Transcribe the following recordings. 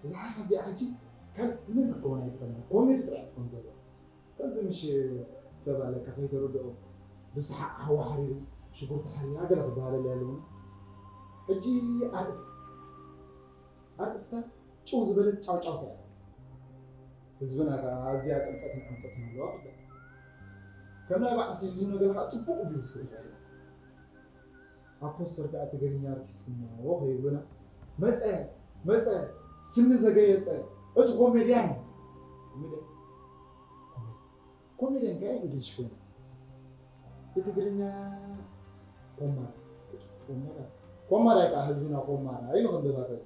እዛ ሓሳብ እዚኣ ሕጂ ካልእ ምንም ክትከውን ኣይትኽእልን። ኮሜዲ ጥራይ ክትከውን ዘለዋ። ከምዚ ምሽ ሰብ ኣለካ ከይተረድኦ ብሰሓቕ ሃዋ ሓሪሩ ሽጉርቲ ሓሪራ ገለ ክበሃለሉ ኣለዎ። ሕጂ ኣርእስታ ኣርእስታ ጭው ዝበለት ጫውጫውታ እያ። ህዝብና ከኣ ኣዝያ ጥልቀትን ዕምቆትን ኣለዋ ክብላ። ከም ናይ በዓል ሲዝን ነገር ከኣ ጽቡቕ ኣቢሉ ዝስራሕ ኣሎ። ኣብ ፖስተር ከኣ ትግርኛ ኣርኪስኩሞ ከይብሉና፣ መጸ፣ መጸ፣ ስኒ ዘገየጸ፣ እቲ ኮሜድያን። ኮሜድያን፣ ኮሜድያን ከኣ እንግሊሽ ኮይኑ። ብትግርኛ ኮማራ፣ ኮማራ፣ ኮማራ ከኣ ህዝብና ኮማራ ኢሉ ክንደባተል።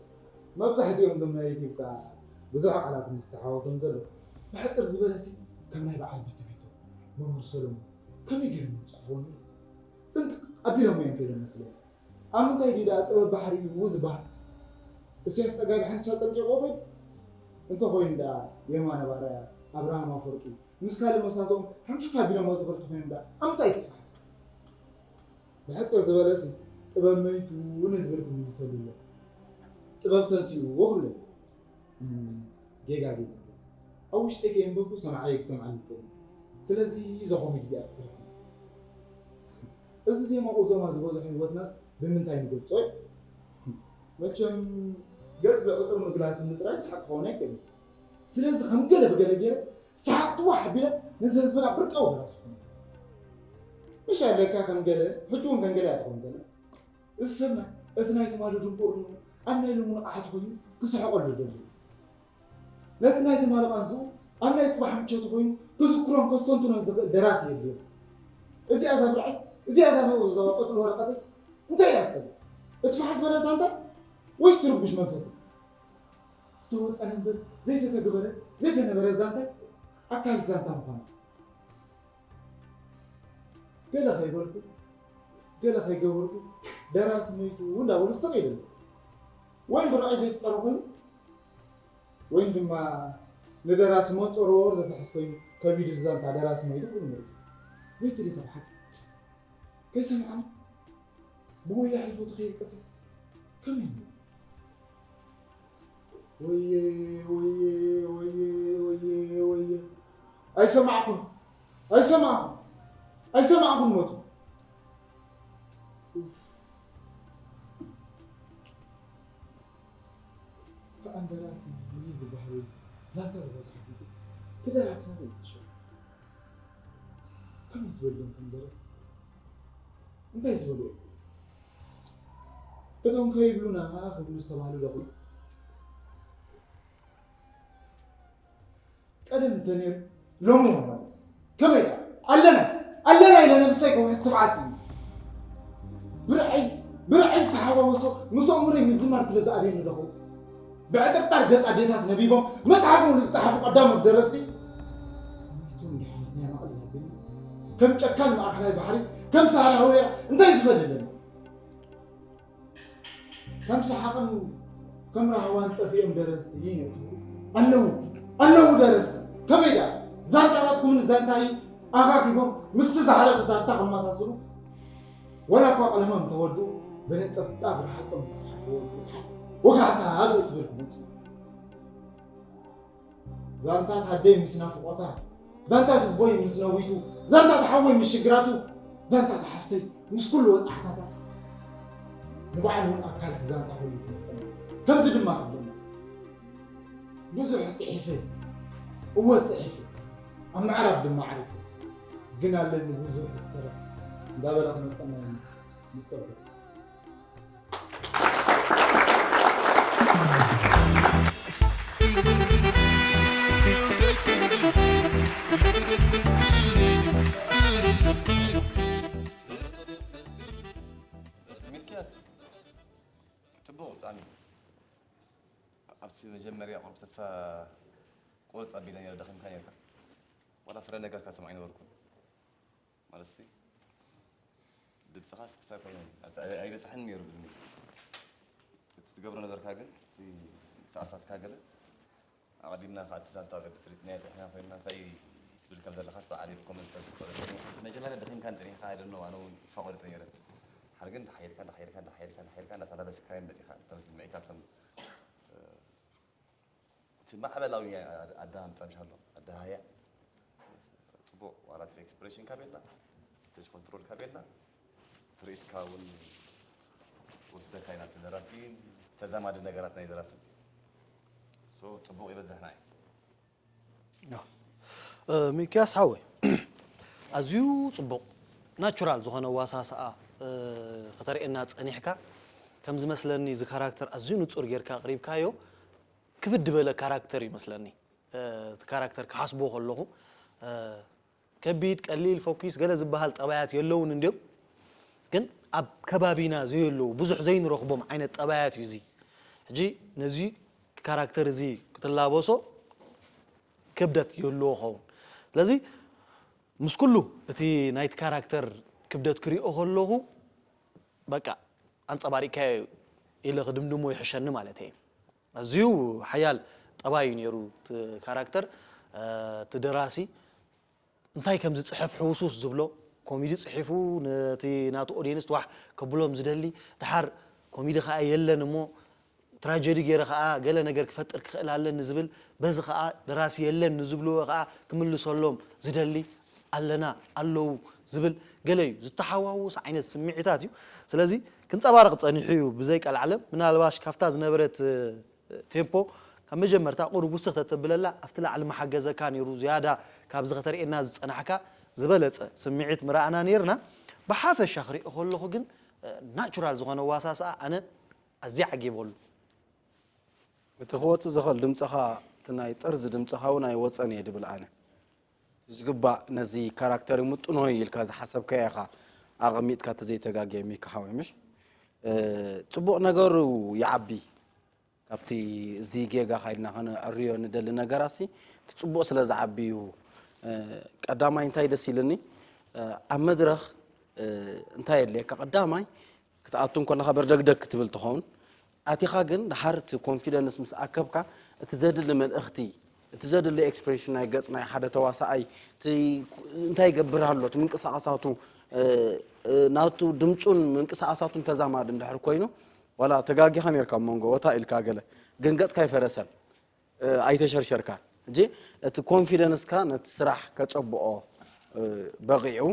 መብዛሕትኦም እዞም ናይ ዩቲዩብ ከኣ ብዙሕ ቃላት ምስ ዝተሓወሶም ዘሎ። ብሕጽር ዝበለሲ ከም ናይ በዓል ቢቱ ቢቱ፣ መምህር ሰሎሞን ከመይ ገይሮም ይጽሕፉ ነይሮም? ጽንቅቕ ኣቢሎም እዮም ከይዶም መስለኒ። ኣብ ምንታይ ድዩ ደኣ ጥበብ ባሕሪ እዩ ዝበሃል? እስያስ ጸጋይ ብሓንሻ ጠንቂቑ ኸይዱ? እንተኾይኑ ደኣ የማነ ባርያ፣ ኣብርሃም ኣፈወርቂ ምስ ካልእ መሳቶም ሕንፍፍ ኣቢሎም ዝኸዱ ተኾይኖም ደኣ ኣብ ምንታይ ይስራሕ? ብሕጽር ዝበለሲ ጥበብ መይቱ ንዝብል ክምልሰሉ ኣሎ። ጥበብ ተንሲኡ ክብለሉ። እም፣ ጌጋ ጌጋ። ኣብ ውሽጠይ ከየንበብኩ ሰማዓይ ክሰምዓኒ ይኽእል። ስለዚ እዛ ኮሜዲ እዚኣ ትስራሕ። እዚ ዜማ ኦዞማ ዝበዝሖ ህይወትናስ ብምንታይ ንገልጾ? መቸም ገጽ ብዕጥር ምግላስ ጥራይ ሰሓቕ ክኸውን ኣይክእልን። ስለዚ ከም ገለ ብገለ ገይረ ሰሓቕ ትዋሕ ኣቢለ ነዚ ህዝብና ብርቃዊ ደራሲ ክኾን። ምሽ ኣለካ ከም ገለ፣ ሕጂ እውን ከም ገለ እያ ትኸውን ዘላ። እዚ ሰብና እቲ ናይ ትማሊ ድንቁርንኡ ኣብ ናይ ሎሚ ንቕሓት ኮይኑ ክስሕቐሉ ደልዩ። ነቲ ናይ ትማሊ ቃንዝኡ ኣብ ናይ ጽባሕ ምቾቱ ኮይኑ ክዝክሮን ከስተንትኖን ዝኽእል ደራሲ የድልዮ። እዚኣ እዛ ብርዐይ፣ እዚኣ እዛ ነውዘዋ ቀጽሎ ወረቐተይ እንታይ እያ ትጸልእ? እቲ ፋሕ ዝበለ ዛንታ ወይስ ትርጉሽ መንፈስ? ዝተወጠነ እምበር ዘይተተግበረ ዘይተነበረ ዛንታ ኣካል ዛንታ ምዃኑ። ገለ ከይበልኩ ገለ ከይገበርኩ ደራሲ መይቱ እንዳበሉ ስቕ ኢሎም። ወይም ብርዐይ ዘይትጸረ ኮይኑ ወይም ድማ ንደራሲ መንጸሮር ዘትሕዝ ኮይኑ ከቢዱ ዛንታ ደራሲ መይቱ ክብሉ መሪጹ። መይቱ ዲኻ ብሓቂ? ከይሰምዓኒ ብጎያ ሒፉ ተኸይድ ቀስ ከመይ ኢሉ? ወየ፣ ወየ፣ ወየ፣ ወየ፣ ወየ። ኣይሰማዕኹን፣ ኣይሰማዕኹን፣ ኣይሰማዕኹን ሞቱ። ኡፍ። ሰኣን ደራሲ እዩ ዝበሃል ወይ ዛንታ ዝበዝሖ ግዜ እቲ ደራሲ ናበይ እዩ ተሸይዱ? ከመይ ዝበሎም ከም ደረስቲ እንታይ ዝበሉ እዮም? እቶም ከይብሉና ክብሉ ዝተባህሉ ዶ ኹሉ? ቀደም እንተነይሩ ሎሚ ይኾነ። ከመይ ደኣ? ኣለና፣ ኣለና ኢለ ነብሰይ ከውሕስ ትብዓት እዩ። ብርዐይ፣ ብርዐይ ዝተሓዋወሶ ምስ ኣእምሮይ ምዝማር ስለ ዝኣብየኒ ዶ ኹሉ? ብዕጥርጣር ገጽ ኣዴታት ነቢቦም መጽሓፍ እውን ዝጸሓፉ ቀዳሞት ደረስቲ፣ ሞይቶም ድሕሪ ናይ መቐለ ናበኒ ከም ጨካን ማእከላይ ባሕሪ፣ ከም ሰሃራ ህወያ እንታይ ዝፈልለኒ? ከም ሰሓቕን ከም ራህዋን ጠፊኦም ደረስቲ ይነጥፉ ኣለዉ፣ ኣለዉ ደረስቲ። ከመይ ደኣ? ዛንታታትኩምን ዛንታይ ኣኻኺቦም ምስቲ ዝሓለፈ ዛንታ ከመሳስሉ፣ ወላ እኳ ቀለሞም እንተወድኡ፣ ብነጠብጣብ ርሃጾም ዝጸሓፍዎ መጽሓፍ ወጋሕታ ኣብ እትብል ክመጹ። ዛንታት ኣደይ ምስ ናፍቖታ፣ ዛንታት ኣቦይ ምስ ነዊቱ፣ ዛንታት ሓወይ ምስ ሽግራቱ፣ ዛንታት ሓፍተይ ምስ ኩሉ ወጽዓታታ፣ ንባዕሉ እውን ኣካል እቲ ዛንታ ኮይኑ ክመጸና። ከምዚ ድማ ክብለና፣ ብዙሕ ጽሒፈ፣ እወ ጽሒፈ፣ ኣብ ምዕራፍ ድማ ዓሪፈ፣ ግን ኣለኒ ብዙሕ ዝተረፈ እንዳበለ ክመጸና ኢና ንጸበ። ሚልክያስ፣ ጽቡቕ ብጣዕሚ። ኣብቲ መጀመርያ ቁሩብ ተስፋ ቁርጽ ኣቢለ ነይረ፣ ደኺምካ ነይርካ። ዋላ ፍረ ነገርካ ሰምዖ ኣይነበርኩን። ማለትሲ፣ ድምፅኻስ ክሳብ ኮይኑ ኣይበፅሐን ነይሩ ብዝኒ እቲ ትገብሮ ነበርካ ግን እቲ ምንቅስቃሳትካ ገለ ኣቐዲምና ከዓ እቲ ዛንታ ወለዲ ፍልጥ ናይ ጥሕና ኮይንና እንታይ ትብል ከም ዘለኻስ ብዓሊ ብኮመንት ሰብ ዝፈለጥ መጀመርያ ደኺምካ ንጥሪሕካ ኣይደኖ ኣነ እውን ተስፋ ቆሪፀ ነይረ ሓር ግን ዳሓይልካ ዳሓይልካ ዳሓይልካ ዳሓይልካ እንዳተላበስካዮም መፂኻ እቶም ስምዒታት እቶም እቲ ማዕበላዊ ኣዳሃምፃ ምሽ ኣሎ ኣዳሃያ ፅቡቅ ዋላት ኤክስፕሬሽን ካብ የላ ስቴጅ ኮንትሮል ካብ የላ ትርኢትካ እውን ወስደካ ኢና እቲ ደራሲ ተዛማዲ ነገራት ናይ ደራሲ ሶ ፅቡቅ ይበዝሕና እዩ ሚኪያስ ሓወይ ኣዝዩ ፅቡቕ ናቹራል ዝኾነ ዋሳስኣ ከተርእየና ፀኒሕካ ከም ዝመስለኒ እዚ ካራክተር ኣዝዩ ንፁር ጌርካ ኣቕሪብካዮ ክብድ ዝበለ ካራክተር እዩ መስለኒ እቲ ካራክተር ክሓስቦ ከለኹ ከቢድ ቀሊል ፎኪስ ገለ ዝበሃል ጠባያት የለውን እንድዮም ግን ኣብ ከባቢና ዘየለዉ ብዙሕ ዘይንረኽቦም ዓይነት ጠባያት እዩ እዚ ሕጂ ነዚ ካራክተር እዚ ክትላበሶ ክብደት ይህልዎ ኸውን ስለዚ ምስ ኩሉ እቲ ናይቲ ካራክተር ክብደት ክሪኦ ከለኹ በቃ ኣንፀባሪቅካዮ ኢለ ክድምድሞ ይሕሸኒ ማለት እየ ኣዝዩ ሓያል ጠባይ እዩ ነይሩ እቲ ካራክተር እቲ ደራሲ እንታይ ከም ዝፅሕፍ ሕውሱስ ዝብሎ ኮሚዲ ፅሒፉ ነቲ ናቱ ኦዲየንስ ዋሕ ከብሎም ዝደሊ ድሓር ኮሚዲ ከዓ የለን እሞ ትራጀዲ ገይረ ከዓ ገለ ነገር ክፈጥር ክኽእል ኣለኒ ዝብል በዚ ከዓ ደራሲ የለን ንዝብልዎ ከዓ ክምልሰሎም ዝደሊ ኣለና ኣለዉ ዝብል ገለ እዩ ዝተሓዋወስ ዓይነት ስምዒታት እዩ ስለዚ ክንፀባረቕ ፀኒሑ እዩ ብዘይ ቀልዓለም ምናልባሽ ካብታ ዝነበረት ቴምፖ ካብ መጀመርታ ቁሩብ ውስኽ ተተብለላ ኣብቲ ላዕሊ መሓገዘካ ነይሩ ዝያዳ ካብዚ ከተርእየና ዝፀናሕካ ዝበለፀ ስምዒት ምረኣና ነይርና ብሓፈሻ ክሪኦ ከለኹ ግን ናቹራል ዝኾነ ዋሳስኣ ኣነ ኣዝየ ዓጊበሉ። እቲ ክወፅእ ዝኽእል ድምፅኻ እቲ ናይ ጠርዚ ድምፅኻ እውን ኣይወፀን እየ ድብል ኣነ። ዝግባእ ነዚ ካራክተር ይምጥኖ እዩ ኢልካ ዝሓሰብካዮ ኢኻ ኣቐሚጥካ ተዘይተጋግየ ሚኪ ሓወይ ምሽ? ፅቡቕ ነገሩ ይዓቢ ካብቲ እዚ ጌጋ ካ ኢልና ከነዕርዮ ንደሊ ነገራት ሲ እቲ ፅቡቕ ስለ ዝዓቢ እዩ። ቀዳማይ እንታይ ደስ ኢልኒ ኣብ መድረኽ እንታይ የድልየካ ቀዳማይ ክትኣቱ እንከለኻ በርደግደግ ክትብል ትኸውን ኣቲኻ ግን ድሓር እቲ ኮንፊደንስ ምስ ኣከብካ እቲ ዘድሊ መልእኽቲ እቲ ዘድሊ ኤክስፕሬሽን ናይ ገፅ ናይ ሓደ ተዋሳኣይ እንታይ ይገብር ኣሎ እቲ ምንቅሳቐሳቱ ናቱ ድምፁን ምንቅስቃሳቱን ተዛማዲ እንድሕር ኮይኑ ዋላ ተጋጊኻ ነርካ ኣብ መንጎ ወታ ኢልካ ገለ ግን ገፅካ ኣይፈረሰን ኣይተሸርሸርካን ሕጂ እቲ ኮንፊደንስካ ነቲ ስራሕ ከፀብኦ በቒዑ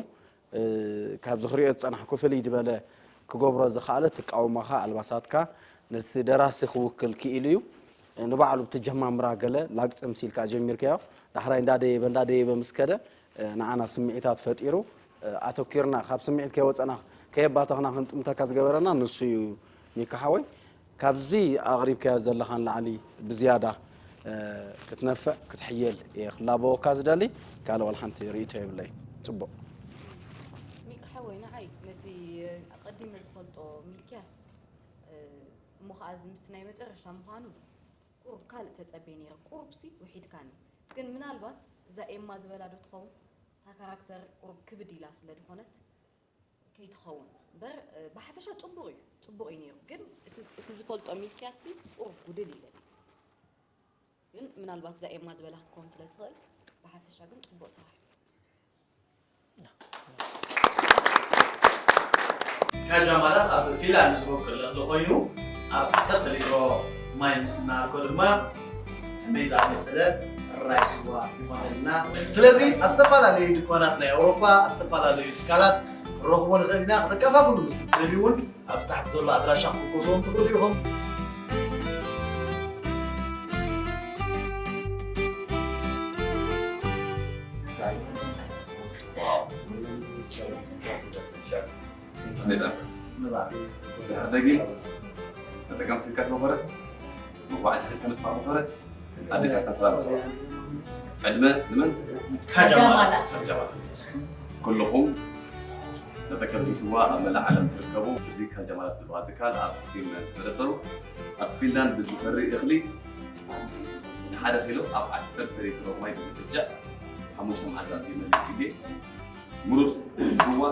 ካብዚ ክሪኦ ዝፀናሕኩ ፍልይ ዝበለ ክገብሮ ዝኸኣለ ትቃወሞኻ ኣልባሳትካ ነቲ ደራሲ ክውክል ክኢሉ እዩ ንባዕሉ ብትጀማምራ ገለ ላግፂ ምሲልካ ጀሚርካዮ ዳሕራይ እንዳደየበ እንዳደየበ ምስ ከደ ንዓና ስምዒታት ፈጢሩ ኣተኪርና ካብ ስምዒት ከይወፀና ከየባተኽና ክንጥምተካ ዝገበረና ንሱ እዩ ሚካ ሓወይ ካብዚ ኣቕሪብካዮ ዘለኻ ንላዕሊ ብዝያዳ ክትነፍዕ ክትሕየል እየ ክላበወካ ዝደሊ ካልእ ዋላ ሓንቲ ርእይቶ የብለይ ፅቡቕ ሚካ ሓወይ ንዓይ ነቲ ኣቐዲመ ዝፈልጦ ሚልክያስ እሞ ከዓ እዚ ምስቲ ናይ መጨረሽታ ምዃኑ ቁሩብ ካልእ ተፀብየ ነይረ ቁሩብሲ ውሒድካኒ ግን ምናልባት እዛ ኤማ ዝበላ ዶ ትኸውን እታ ካራክተር ቁሩብ ክብድ ኢላ ስለ ዝኾነት ከይትኸውን እምበር ብሓፈሻ ፅቡቕ እዩ ፅቡቕ እዩ ነይሩ ግን እቲ ዝፈልጦ ሚልክያስ ቁሩብ ጉድል ኢለ ግን ምናልባት እዛ ኤማ ዝበላ ክትከውን ስለ ትኽእል ብሓፈሻ ግን ፅቡቕ ስራሕ እዩ ካጃማላስ ኣብ ፊንላንድ ዝቦቅል እኽሊ ኮይኑ ኣብ ዓሰርተ ሊትሮ ማይ ምስ እናኣርኮ ድማ ከመይ ዝኣመሰለ ፅራይ ስዋ ይኾነልና። ስለዚ ኣብ ዝተፈላለዩ ድኳናት ናይ ኣውሮፓ ኣብ ዝተፈላለዩ ትካላት ክንረኽቦ ንኽእል ኢና። ከተከፋፍሉ ምስ ትደልዩ እውን ኣብዚ ታሕቲ ዘሎ ኣድራሻ ክትውከስዎም ትኽእሉ ኢኹም። ድሕር ደጊም ተጠቀምቲ ስልካት መኾረት መጓዕቲ ሒዝካ ምስማዕ መኾረት ኣዴታትና ሰላም ዕድመ ንመን ካጃማላስ ኩልኹም ተጠቀምቲ ስዋ ኣብ መላእ ዓለም ትርከቡ እዚ ካጃማላስ ዝበሃል ትካል ኣብ ፊንላንድ ዝመደበሩ ኣብ ፊንላንድ ብዝፈሪ እኽሊ ንሓደ ኪሎ ኣብ ዓሰርተ ሊትሮ ማይ ብምጥጃእ ሓሙሽተ መዓልቲ ኣብ ዘይመልእ ግዜ ምሩፅ ስዋ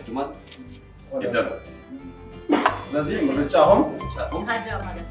ዕዱማት ይደረግ። ስለዚህ ምርጫኹም ምርጫኹም ሃጃ ማለት።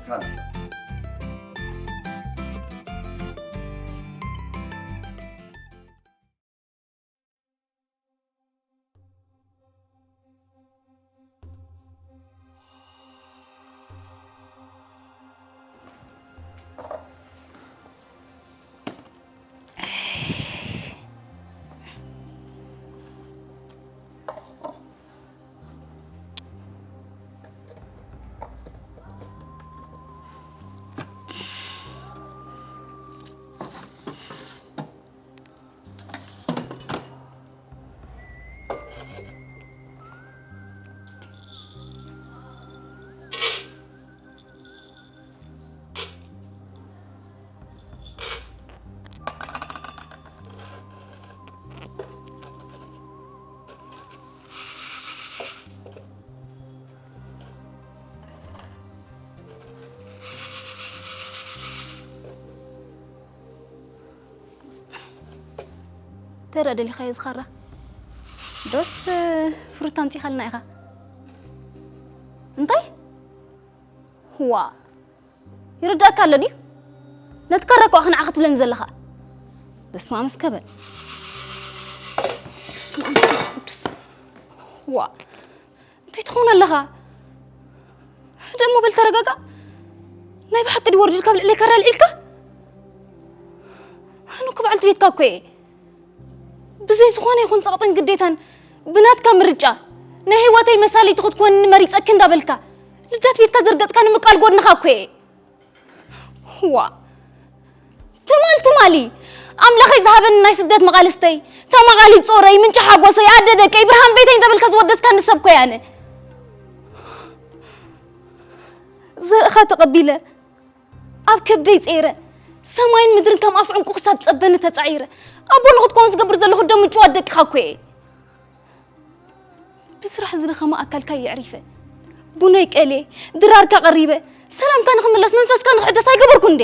ተረ ደሊኻዮ ዝኻራ ዶስ ፍሩት ኣምፂኻልና ኢኻ እንታይ ዋ ይርዳእካ ኣሎ ድዩ ነቲ ካራ እኮ ክንዓ ክትብለኒ ዘለኻ በስመ ኣብ እስከ በል በስመ ኣብ መንፈስ ቅዱስ ዋ እንታይ ትኸውን ኣለኻ ደሞ በል ተረጋጋ ናይ ብሓቂ ድዩ ወርድልካ ኣብ ልዕለይ ካራ ኣልዒልካ ኣነ እኮ በዓልቲ ቤትካ እኮ እየ ብዘይ ዝኾነ ይኹን ጸቕጥን ግዴታን ብናትካ ምርጫ ናይ ህይወተይ መሳለይቲ ክትኮንኒ መሪጸኪ እንዳበልካ ልደት ቤትካ ዘርገጽካ ንምቃል ጎድንኻ እኮ እየ ዋ ትማል ትማሊ ኣምላኸይ ዝሃበኒ ናይ ስደት መቓልስተይ ተማቓሊ ጾረይ ምንጪ ሓጎሰይ ኣደ ደቀይ ብርሃን ቤተይ እንዳበልካ ዝወደስካኒ ሰብ እኮ እየ ኣነ ዘርእኻ ተቐቢለ ኣብ ከብደይ ጸይረ ሰማይን ምድርን ከም ኣፍ ዕንቁ ክሳብ ጸበኒ ተጻዒረ ኣቦ ንኽትከውን ዝገብር ዘለኹ ደም ምጭዋት ደቅኻ እኮ እየ ብስራሕ ዝደኸመ ኣካልካ የዕሪፈ ቡነይ ቀልየ ድራርካ ቀሪበ ሰላምካ ንኽምለስ መንፈስካ ንኽሕደስ ኣይገበርኩ እንዴ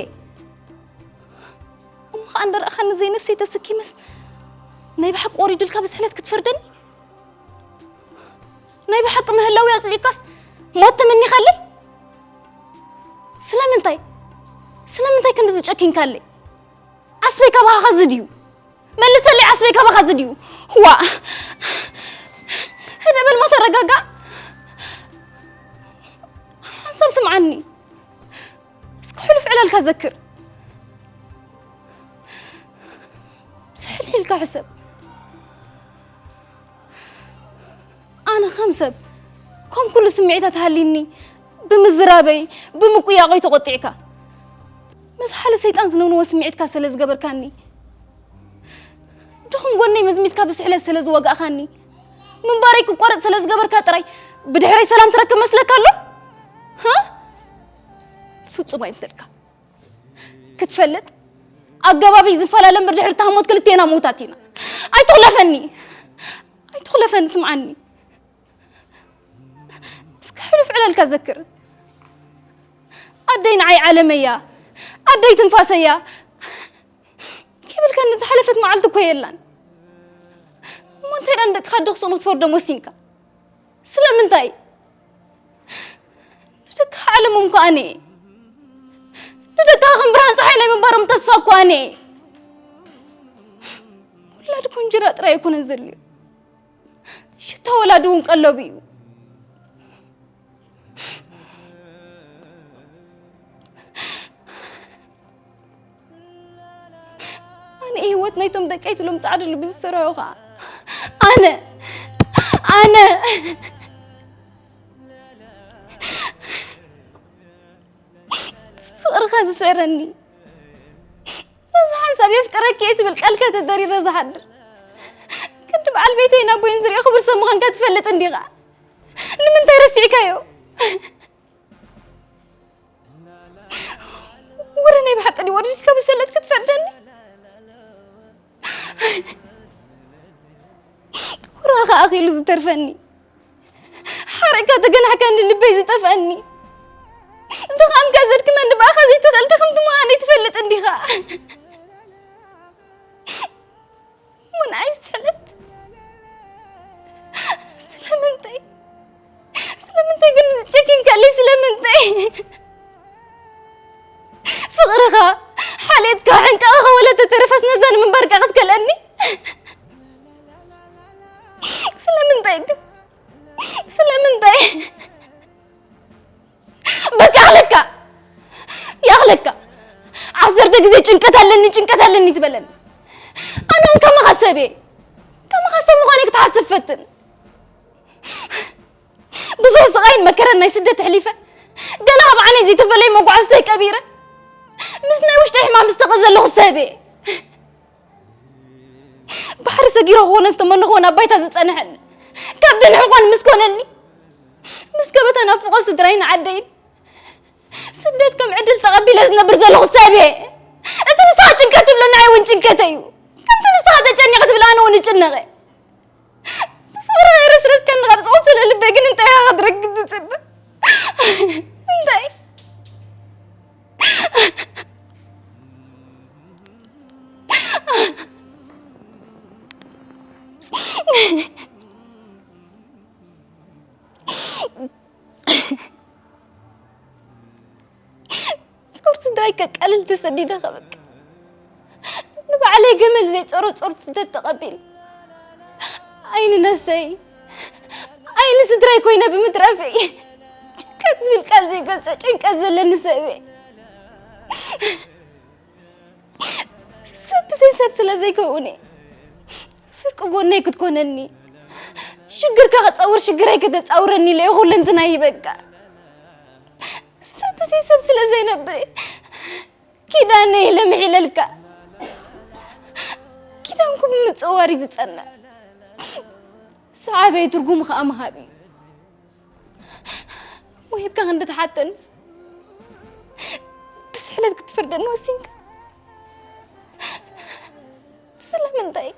እሞ ኸኣ እንደረእኻኒ ዘይነፍሰይ ተሰኪመስ ናይ ብሓቂ ወሪዱልካ ብስሕለት ክትፈርደኒ ናይ ብሓቂ ምህላዊ ኣጽሊእካስ ሞት ተመኒኻለይ ስለምንታይ ስለምንታይ ክንዲ ዝጨኪንካለይ ዓስበይ ካባኻ ከዚ ድዩ መልሰለይ ዓስበይ ካባኻ ዝድዩ ዋ ህደ በል ሞ ተረጋጋ ሓንሳብ ስምዓኒ እስኪ ሕሉፍ ዕላልካ ዘክር ስሕል ኢልካ ሕሰብ ኣነ ከም ሰብ ከም ኩሉ ስምዒታት ሃልይኒ ብምዝራበይ ብምቁያቆይ ተቆጢዕካ መዝሓሊ ሰይጣን ዝነውንዎ ስምዒትካ ስለ ዝገበርካኒ ድኹም ጎነይ መዝሚዝካ ብስሕለት ስለ ዝወጋእኻኒ ምንባረይ ክቆረፅ ስለ ዝገበርካ ጥራይ ብድሕረይ ሰላም ትረክብ መስለካ ኣሎ ሃ ፍፁም ኣይምሰልካ ክትፈልጥ ኣገባበይ ዝፈላለ እምበር ድሕሪ ተሃሞት ክልቴና ምዉታት ኢና ኣይትኹለፈኒ ኣይትኹለፈኒ ስምዓኒ እስከ ሕሉፍ ዕለልካ ዘክር ኣደይ ንዓይ ዓለመያ ኣደይ ትንፋሰያ ከይበልካኒ ዝሓለፈት መዓልቲ እኮ የላን እሞ እንታይ ደኣ ንደቅኻ ኣደ ክስእኑ ክትፈርዶም ወሲንካ ስለምንታይ ንደቅኻ ዓለሞም እኮ ኣነ እየ ንደቅኻ ከም ብርሃን ፀሓይ ናይ ምንባሮም ተስፋ እኮ ኣነ እየ ውላድኩም እንጀራ ጥራይ ኣይኮነን ዘድልዮ ሽታ ወላዲ እውን ቀለቡ እዩ ኣነ ህይወት ናይቶም ደቀይ ትሎም ፃዕድሉ ብዝሰራዮ ከዓ ኣነ ኣነ ፍቕርኻ ዝስዕረኒ በዚ ሓንሳብ የፍቅረኪ እየ ትብል ቃልካ ተደሪረ ዝሓድር ክንዲ በዓል ቤተይን ኣቦይን ዝሪኦ ክቡር ሰብ ምዃንካ ትፈልጥ እንዲኻ ንምንታይ ረሲዕካዮ ወረ ናይ ብሓቂ ድዩ ወሪድካ ብሰለት ክትፈርደኒ ኩራኻ ኣኺሉ ዝተርፈኒ ሓረካ ተገናሕካኒ ልበይ ዝጠፍአኒ ድኻምካ ዘድክመኒ ብኣኻ ዘይትኽእል ድኽምቲ ምዃነይ ትፈልጥ እንዲኻ ምን ኣይስሕለት ስለምንታይ ግን ጨኪንካለይ? ስለምንታይ? ፍቕርኻ፣ ሓልየትካ፣ ሕንቃቕኻ ወለ ተተረፈስ ነዛ ንምንባር ቃ ክትከልአኒ? ስለምንታይ ግን? ስለምንታይ? በቃ ይኣኽለካ! ይኣኽለካ! ዓሰርተ ግዜ ጭንቀት ኣለኒ፣ ጭንቀት ኣለኒ ትበለኒ። ኣነ እውን ከማኻ ሰብ እየ። ከማኻ ሰብ ምዃነይ ክትሓስብ ፈትን። ብዙሕ ስቓይን መከራን ናይ ስደት ኣሕሊፈ፣ ገና ካብ ዓነይ ዘይተፈለዩ መጓዕዝተይ ቀቢረ፣ ምስ ናይ ውሽጠይ ሕማም ዝስቐ ዘለኹ ሰብ እየ። ባሕሪ ሰጊረ ክኾነ ዝተመነኹዎ ናብ ባይታ ዝጸንሐኒ፣ ከብድን ሕቖን ምስ ኮነኒ፣ ምስ ገበታ ናፍቖት ስድራይን ዓደይን፣ ስደት ከም ዕድል ተቐቢለ ዝነብር ዘለኹ ሰብ እየ። እቲ ንስኻ ጭንቀት ትብሎ ንዓይ እውን ጭንቀተይ እዩ። ከምቲ ንስኻ ተጨኒቐ ትብል ኣነ እውን እጭነቐ። ብፍቕሪ ከይረስረስከኒ ካብ ዝቖሰለ ልበይ ግን እንታይ ኢኻ ክትረክብ ትጽበ? እንታይ? ጾር ስድራይ ከቃልል ተሰዲደ ከበቅ ንባዕለይ ገመል ዘይጸሮ ጾር ስደት ተቐቢል ኣይኒ ነሰይ ኣይኒ ስድራይ ኮይነ ብምትረፈይ ጭንቀት ዝብል ቃል ዘይገልጾ ጭንቀት ዘለኒ ሰብ እየ። ሰብ ብዘይ ሰብ ስለ ዘይከውን እየ። ፍርቂ ጎነይ ክትኮነኒ ሽግርካ ከጸውር ሽግረይ ከተጻውረኒ ኢለ ኩለንትናይ ይበቃ። ሰብ ብዘይ ሰብ ስለ ዘይነብር እየ። ኪዳነይ ኢለ ምሒለልካ። ኪዳንኩም ምጽዋር እዩ ዝጸንዕ። ሰዓበይ ትርጉም ከኣ ምሃብ እዩ። ወሂብካ ክንዲ ተሓተንስ ብስሕለት ክትፍርደኒ ወሲንካ። ስለምንታይ?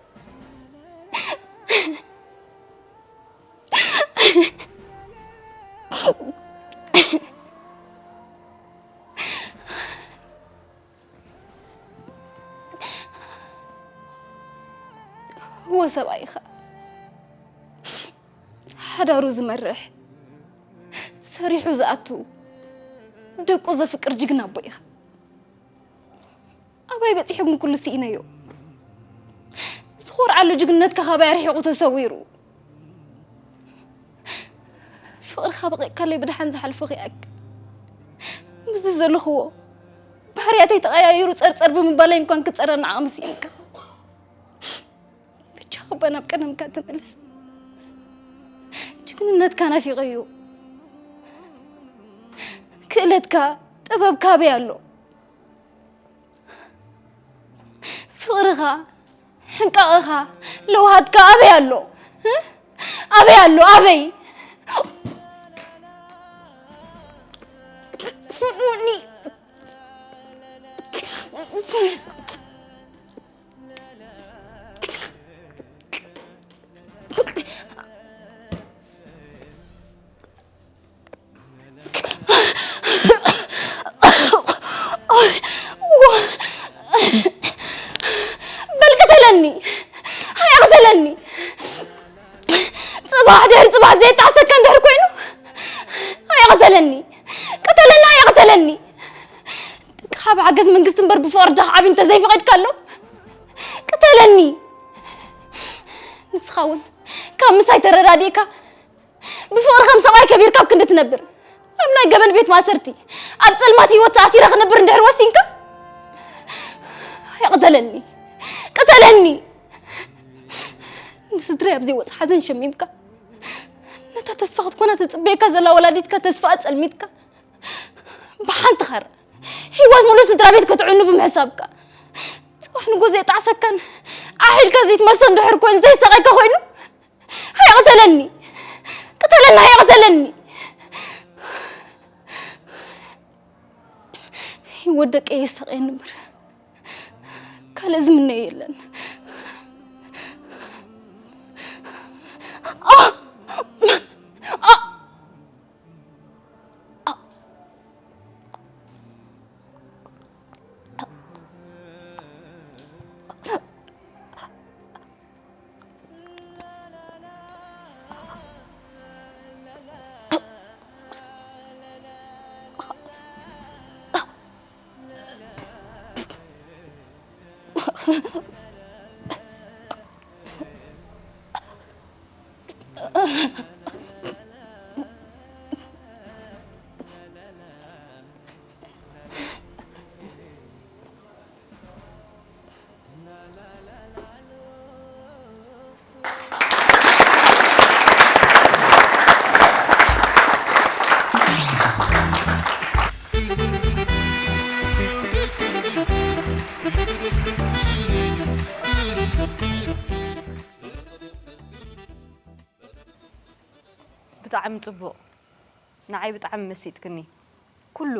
እወ ሰብኣይ ኢኻ። ሓዳሩ ዝመርሕ፣ ሰሪሑ ዝኣቱ፣ ደቁ ዘፍቅር ጅግና ኣቦ ኢኻ። ኣባይ በጺሑ ግን ኩሉ ስኢነዮ። ዝኾርዓሉ ጅግነትካ ካባይ ኣርሒቑ ተሰዊሩ። ፍቕርኻ በቒቕካለይ ብደሓን ዝሓልፎ ክይኣክል። ምስዚ ዘለኽዎ ባህርያተይ ተቐያይሩ ጸርጸር ብምባለይ እንኳን ክጸረኒ ዓቕሚ ስኢንካ። ብቻ እባ ናብ ቀደምካ ተመለስ። ጅግንነትካ ናፊቐዮ። ክእለትካ፣ ጥበብካ ኣበይ ኣሎ? ፍቕርኻ፣ ሕንቃቕኻ፣ ለውሃትካ ኣበይ ኣሎ? እ? ኣበይ ኣሎ? ኣበይ? ፍኑኒ። በል ቅተለኒ፣ ሃያ ቅተለኒ። ጽባሕ ድሕሪ ጽባሕ ዘየጣዕሰካ እንድሕር ኮይኑ፣ ሃያ ቅተለኒ፣ ቅተለኒ፣ ሃያ ቅተለኒ። ካብ ሓገዝ መንግስቲ እምበር ብፍቕሪ ዳኽዓቢ እንተዘይፈቒድካሎም፣ ቅተለኒ። ንስኻ እውን ካብ ምሳይ ተረዳዲእካ፣ ብፍቕሪ ከም ሰብኣይ ከቢርካ ኣብ ክንዲ ትነብር፣ ኣብ ናይ ገበን ቤት ማእሰርቲ ኣብ ጸልማት ህይወት ተኣሲረ ክነብር እንድሕር ወሲንካ፣ ኣይ ቅተለኒ፣ ቅተለኒ። ንስድረይ ኣብ ዘይወጽእ ሓዘን ሸሚምካ፣ ነታ ተስፋ ክትኮና ትጽበየካ ዘላ ወላዲትካ ተስፋ ኣጸልሚትካ፣ ብሓንቲ ካራ ህይወት ሙሉእ ስድራ ቤት ክትዕኑ ብምሕሳብካ፣ ጽባሕ ንጎ ዘይጣዕሰካን ዓሕ ኢልካ ዘይትመልሶ እንድሕር ኮይኑ፣ ዘይሰቐካ ኮይኑ፣ ሃይ ቅተለኒ፣ ቅተለኒ፣ ሃይ ቅተለኒ። ህይወት ደቀይ የሳቕየኒ እምበር ካልእ ዝምነዮ የለን። ብጣዕሚ ጽቡቕ። ንዓይ ብጣዕሚ መሲጥክኒ። ኩሉ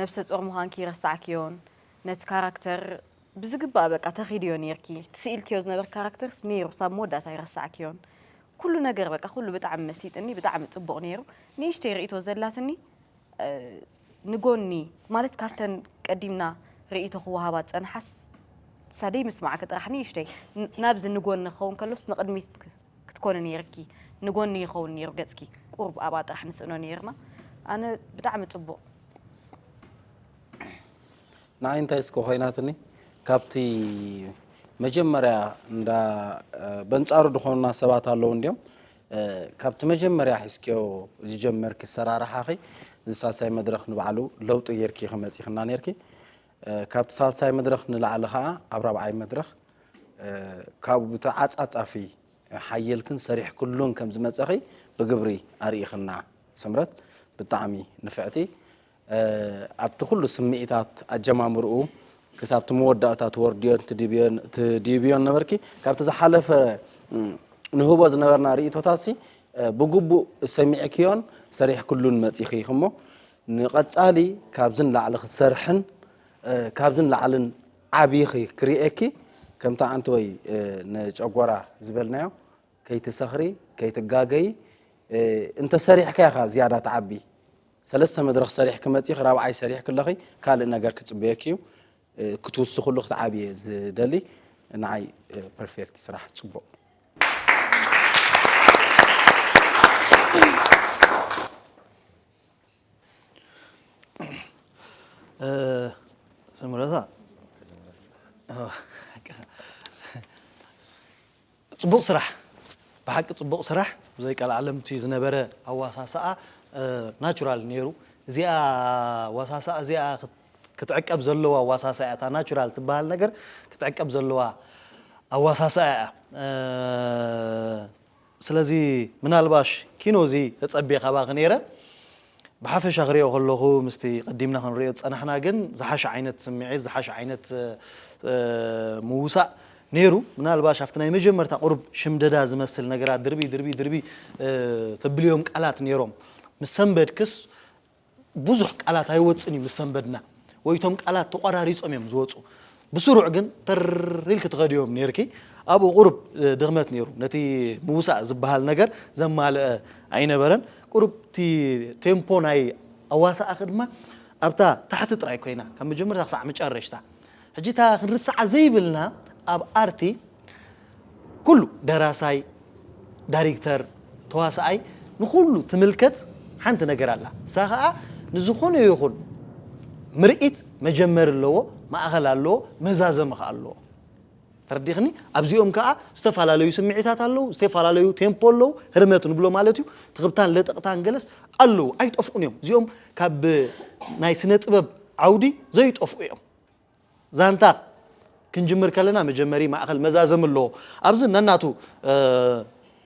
ነብሰ ጾር ምዃንኪ ረሳዕክዮን፣ ነቲ ካራክተር ብዝግባእ በቃ ተኺድዮ ኔርኪ። ትስኢልክዮ ዝነበርኪ ካራክተርስ ነይሩ፣ ክሳብ መወዳእታ ኣይረሳዕክዮን። ኩሉ ነገር በቃ ኩሉ ብጣዕሚ መሲጥኒ፣ ብጣዕሚ ጽቡቕ ነይሩ። ንእሽተይ ርእይቶ ዘላትኒ፣ እ፣ ንጎኒ ማለት ካብተን ቀዲምና ርእይቶ ክወሃባ ዝጸንሓስ ሳደይ ምስማዕኪ ጥራሕ ንእሽተይ ን-፣ ናብዚ ንጎኒ ክኸውን ከሎስ ንቕድሚት ክትኮኒ ነይርኪ፣ ንጎኒ ይኸውን ነይሩ ገጽኪ። ቁሩብ ኣብኣ ጥራሕ ንስእኖ ነይርና። ኣነ ብጣዕሚ ጽቡቕ። ንዓይ እንታይ እስከ ኮይናትኒ፣ ካብቲ መጀመርያ እንዳ በንጻሩ ዝኾኑና ሰባት ኣለዉ እንድዮም። ካብቲ መጀመርያ ሒዝክዮ ዝጀመርኪ ኣሰራርሓኺ፣ እዚ ሳልሳይ መድረኽ ንባዕሉ ለውጢ ጌርኪ ኢኺ መጺኽና ኔርኪ። ካብቲ ሳልሳይ መድረኽ ንላዕሊ ኸኣ ኣብ ራብዓይ መድረኽ ካብኡ ብተዓጻጻፊ ሓየልክን ሰሪሕክሉን ከም ዝመጸኺ ብግብሪ ኣርኢኽና። ስምረት፣ ብጣዕሚ ንፍዕቲ። ኣብቲ ኩሉ ስምዒታት ኣጀማምርኡ ክሳብ እቲ መወዳእታ ትወርድዮን ትድብዮን ነበርኪ። ካብቲ ዝሓለፈ ንህቦ ዝነበርና ርእይቶታትሲ ብግቡእ ሰሚዕክዮን ሰሪሕክሉን መጺኺ ኢኺ እሞ ንቐጻሊ ካብዚ ንላዕሊ ክትሰርሕን ካብዚ ንላዕልን ዓቢኺ ክርእየኪ ከምታ ኣንተ ወይ ንጨጎራ ዝበልናዮ ከይትሰኽሪ ከይትጋገዪ እንተሰሪሕካ ኢኻ ዝያዳ ትዓቢ። ሰለስተ መድረኽ ሰሪሕኪ መጺኺ ራብዓይ ሰሪሕኪ ኣለኺ ካልእ ነገር ክጽበየኪ እዩ። ክትውስኽሉ ክትዓቢ እየ ዝደሊ። ንዓይ ፐርፌክት ስራሕ ጽቡቕ። ስምረታ ጽቡቕ ስራሕ፣ ብሓቂ ጽቡቕ ስራሕ። ብዘይ ቀልዓለም እቲ ዝነበረ ኣዋሳስኣ ናቹራል ነይሩ። እዚኣ ኣዋሳስኣ እዚኣ ክትዕቀብ ዘለዋ ኣዋሳስኣ እያ። እታ ናቹራል ትበሃል ነገር ክትዕቀብ ዘለዋ ኣዋሳስኣ እያ። ስለዚ ምናልባሽ ኪኖ እዚ ተጸብየ ካባኺ ነይረ። ብሓፈሻ ክሪኦ ከለኹ ምስቲ ቀዲምና ክንሪኦ ዝጸናሕና ግን ዝሓሸ ዓይነት ስምዒት ዝሓሸ ዓይነት ምውሳእ ነይሩ። ምናልባሽ ኣብቲ ናይ መጀመርታ ቁሩብ ሽምደዳ ዝመስል ነገራት ድርቢ ድርቢ ድርቢ ተብልዮም ቃላት ነይሮም። ምስ ሰንበድክስ ብዙሕ ቃላት ኣይወፅን እዩ ምስ ሰንበድና ወይ እቶም ቃላት ተቋራሪፆም እዮም ዝወፁ። ብስሩዕ ግን ተር ኢልኪ ትኸድዮም ነይርኪ። ኣብኡ ቁሩብ ድኽመት ነይሩ። ነቲ ምውሳእ ዝበሃል ነገር ዘማልአ ኣይነበረን። ቁሩብ እቲ ቴምፖ ናይ ኣዋሳእኺ ድማ ኣብታ ታሕቲ ጥራይ ኮይና ካብ መጀመርታ ክሳዕ መጨረሽታ። ሕጂ እታ ክንርስዓ ዘይብልና ኣብ ኣርቲ ኩሉ ደራሳይ፣ ዳይሬክተር፣ ተዋስኣይ ንኹሉ ትምልከት ሓንቲ ነገር ኣላ። እሳ ኸዓ ንዝኾነ ይኹን ምርኢት መጀመሪ ኣለዎ፣ ማእኸል ኣለዎ፣ መዛዘሚ ኸዓ ኣለዎ። ተረዲኽኒ? ኣብዚኦም ከዓ ዝተፈላለዩ ስምዒታት ኣለዉ፣ ዝተፈላለዩ ቴምፖ ኣለዉ፣ ህርመት ንብሎ ማለት እዩ። ትኽብታን ለጠቕታን ገለስ ኣለዉ፣ ኣይጠፍኡን እዮም። እዚኦም ካብ ናይ ስነ ጥበብ ዓውዲ ዘይጠፍኡ እዮም። ዛንታ ክንጅምር ከለና መጀመሪ ማእኸል መዛዘሚ ኣለዎ። ኣብዚ ነናቱ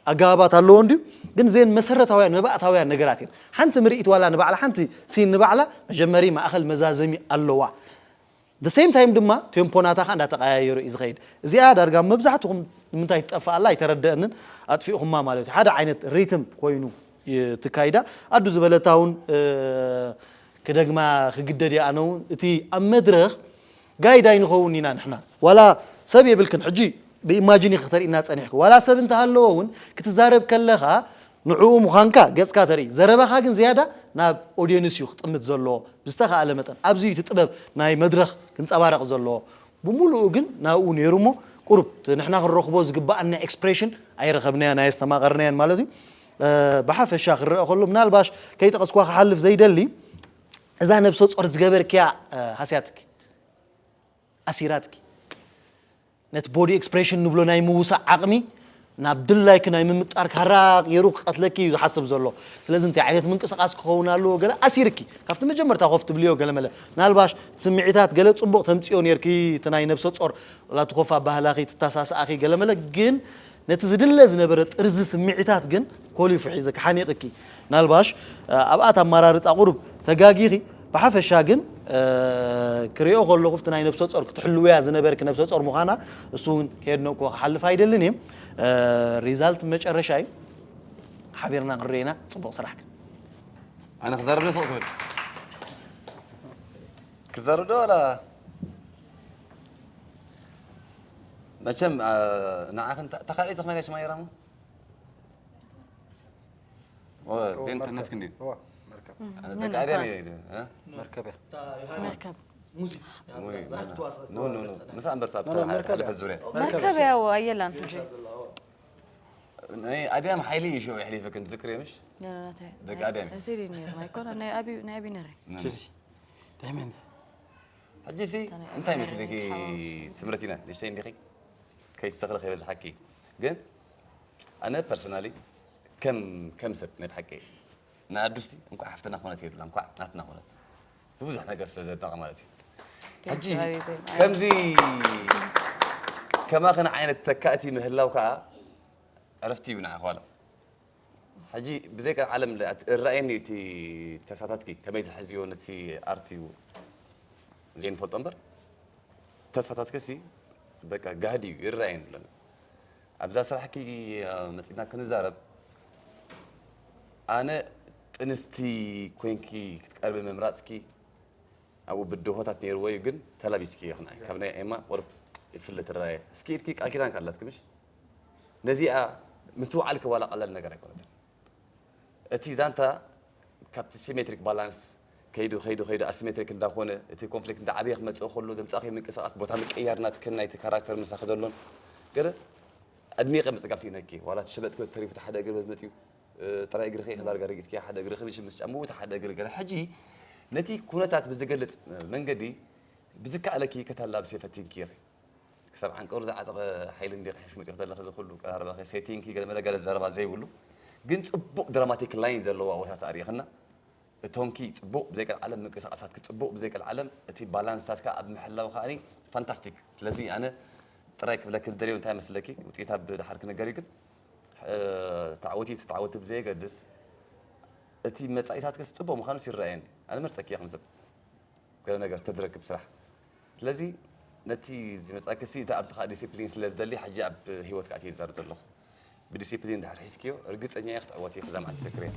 ኣገባባት ኣለዎ እንድዩ፣ ግን ዜን መሰረታውያን መባእታውያን ነገራት እየን። ሓንቲ ምርኢት ዋላ ንባዕላ ሓንቲ ሲን ንባዕላ መጀመሪ ማእኸል መዛዘሚ ኣለዋ። The same time ድማ ቴምፖ ናታ ከዓ እንዳተቀያየሩ እዩ ዝኸይድ። እዚኣ ዳርጋ መብዛሕትኹም ንምንታይ ትጠፍእ ኣላ ኣይተረደአንን ኣጥፊእኹማ ማለት እዩ። ሓደ ዓይነት ሪትም ኮይኑ ትካይዳ ኣዱ ዝበለታ እውን ክደግማ ክግደድ እየ ኣነ እውን እቲ ኣብ መድረኽ ጋይድ ኣይንኸውን ኢና ንሕና ዋላ ሰብ የብልክን ሕጂ ብኢማጂን ኢኺ ክተርእና ጸኒሕኪ ዋላ ሰብ እንተሃለዎ እውን ክትዛረብ ከለኻ ንዕኡ ምዃንካ ገጽካ ተርኢ ዘረባኻ ግን ዝያዳ ናብ ኦድየንስ እዩ ክጥምት ዘለዎ ብዝተኻእለ መጠን ኣብዚ እዩ እቲ ጥበብ ናይ መድረኽ ክንጸባረቕ ዘለዎ ብምሉኡ ግን ናብኡ ነይሩ እሞ ቁሩብ እቲ ንሕና ክንረኽቦ ዝግባኣና ኤክስፕሬሽን ኣይረኸብናዮን ኣየስተማቐርናዮን ማለት እዩ። ብሓፈሻ ክረአ ከሎ ምናልባሽ ከይጠቐስኳ ክሓልፍ ዘይደሊ እዛ ነብሰ ጾር ዝገበርክያ ሃስያትኪ ኣሲራትኪ ነቲ body expression ንብሎ ናይ ምውሳእ ዓቕሚ ናብ ድላይኪ ናይ ምምጣር ካራ ገይሩ ክቐትለኪ እዩ ዝሓስብ ዘሎ። ስለዚ እንታይ ዓይነት ምንቅስቓስ ክኸውን ኣለዎ? ገለ ኣሲርኪ ካብቲ መጀመርታ ኮፍ ትብልዮ ገለመለ፣ ምናልባሽ ስምዒታት ገለ ጽቡቕ ተምጽዮ ነርኪ፣ እቲ ናይ ነብሰ ጾር ወላ ትኾፍ ኣባህላኺ ትተሳስኣኺ ገለመለ፣ ግን ነቲ ዝድለ ዝነበረ ጥርዚ ስምዒታት ግን ኮሊፉ ሒዘኪ ሓኒቕኪ። ምናልባሽ ኣብኣት ኣማራርጻ ቁሩብ ተጋጊኺ። ብሓፈሻ ግን ክሪኦ ከለኹ ኣብቲ ናይ ነብሰ ጾር ክትሕልውያ ዝነበርኪ ነብሰ ጾር ምዃና እሱ እውን ከየድነቅኩ ክሓልፍ ኣይደልን እየ። ሪዛልት መጨረሻ እዩ። ሓቢርና ክንሪኦ ኢና። ጽቡቕ ስራሕ ግን። ኣነ ክዛረብ ዶ ስቕ ክብል? ክዛረብ ዶ ዋላ? መቸም ንዓኽን ተኻሊእቲ ኸመይ ሽማ ይራሙ? ዜን ተነት ክንዲ እዋ መርከብ ደቂ ኣድያም እዩ። መርከብ እያ መርከብ ምሳ እንበርታ ተሓለፈት ዙሪያ መርከብ ያው ኣየላን እንጂ ኣድያም ሓይሊ እዩ ሽዑ የሕሊፈክን ትዝክር ምሽ ደቂ ኣድያም እቴ ነይሩ ኣይኮነ ናይ ኣቢ ናይ ኣቢ ነረ ዳይመንድ ሕጂ ሲ እንታይ መስልኪ ስምርቲና ንሽተይ እንዲኺ ከይስተኽሪ ከይበዝሓኪ ግን ኣነ ፐርሶናሊ ከም ከም ሰብ ናይ ብሓቂ ንኣዱስቲ እንኳዕ ሓፍትና ኮነት የብላ እንኳዕ ናትና ኮነት ብብዙሕ ነገር ስለ ዘድነቐ ማለት እዩ ሕጂ ከምዚ ከማኽን ዓይነት ተካእቲ ምህላው ከዓ ዕረፍቲ እዩ ንዓኻ ዋላ ሕጂ ብዘይቀ ዓለም እራእየኒ እቲ ተስፋታትኪ ከመይ ትሕዝዮ ነቲ ኣርት እዩ ዘይንፈልጦ እምበር ተስፋታትኪ ሲ በቃ ጋህዲ እዩ ይረኣየኒ ኣሎ ኣብዛ ስራሕኪ መፂና ክንዛረብ ኣነ ጥንስቲ ኮይንኪ ክትቀርቢ ምምራፅኪ ኣብኡ ብድሆታት ነይርዎ እዩ ግን ተላቢስኪ ኢኽና ካብ ናይ ኤማ ቁርብ ይፍለ ትረኣየ እስኪ ኢድኪ ቃል ኪዳን ካላትኪ ምሽ ነዚኣ ምስትውዓልኪ ዋላ ቀላል ነገር ኣይኮነትን እቲ ዛንታ ካብቲ ሲሜትሪክ ባላንስ ከይዱ ከይዱ ከይዱ ኣሲሜትሪክ እንዳኾነ እቲ ኮንፍሊክት እንዳዓበየ ክመፅእ ከሎ ዘምፃእኪ ምንቅስቃስ ቦታ ምቅያር ናትክን ናይቲ ካራክተር ምሳኺ ዘሎን ገለ ኣድኒቀ ምፅጋብ ስኢነኪ ዋላ እቲ ሸበጥ ክበት ተሪፉ እቲ ሓደ እግሪ መፅኡ ጥራይ እግርኺ ኢኺ ዳርጋ ረጊፅኪ ሓደ እግርኺ ብሽምስ ጫምኡ እቲ ሓደ እግሪ ገለ ሕጂ ነቲ ኩነታት ብዝገልፅ መንገዲ ብዝከኣለኪ ከተላብሲ ፈቲንኪ ኢኺ ክሳብ ዓንቀሩ ዝዓጠቐ ሓይሊ እንዲ ክሕስ መፂኹ ዘለኺ እዚ ኩሉ ቀራርባኺ ሴቲንኪ ገለ መለ ገለ ዘረባ ዘይብሉ ግን ፅቡቕ ድራማቲክ ላይን ዘለዎ ኣወሳስኣ ርኢኽና እቶንኪ ፅቡቕ ብዘይ ቀልዓለም ምንቅስቃሳትኪ ፅቡቕ ብዘይ ቀልዓለም እቲ ባላንስታትካ ኣብ ምሕላው ከዓኒ ፋንታስቲክ ስለዚ ኣነ ጥራይ ክብለኪ ዝደልዮ እንታይ መስለኪ ውፅኢታ ብድሓር ክነገር ግን ተዓወቲ ተዓወቲ ብዘየገድስ እቲ መፃኢታትክስ ፅቡቕ ምዃኑስ ይረኣየኒ ኣነ መርፀኪ እያ ከምሰብ ገለ ነገር ተትረክብ ስራሕ ስለዚ ነቲ ዝመፃኪ ሲ እቲ ኣርትኻ ዲሲፕሊን ስለ ዝደሊ ሕጂ ኣብ ሂወትካ ኣትየ ዝዛረብ ዘለኹ ብዲሲፕሊን ድሕር ሒዝክዮ ርግፀኛ እየ ክትዕወት እየ ክዛ መዓልቲ ዘክርያ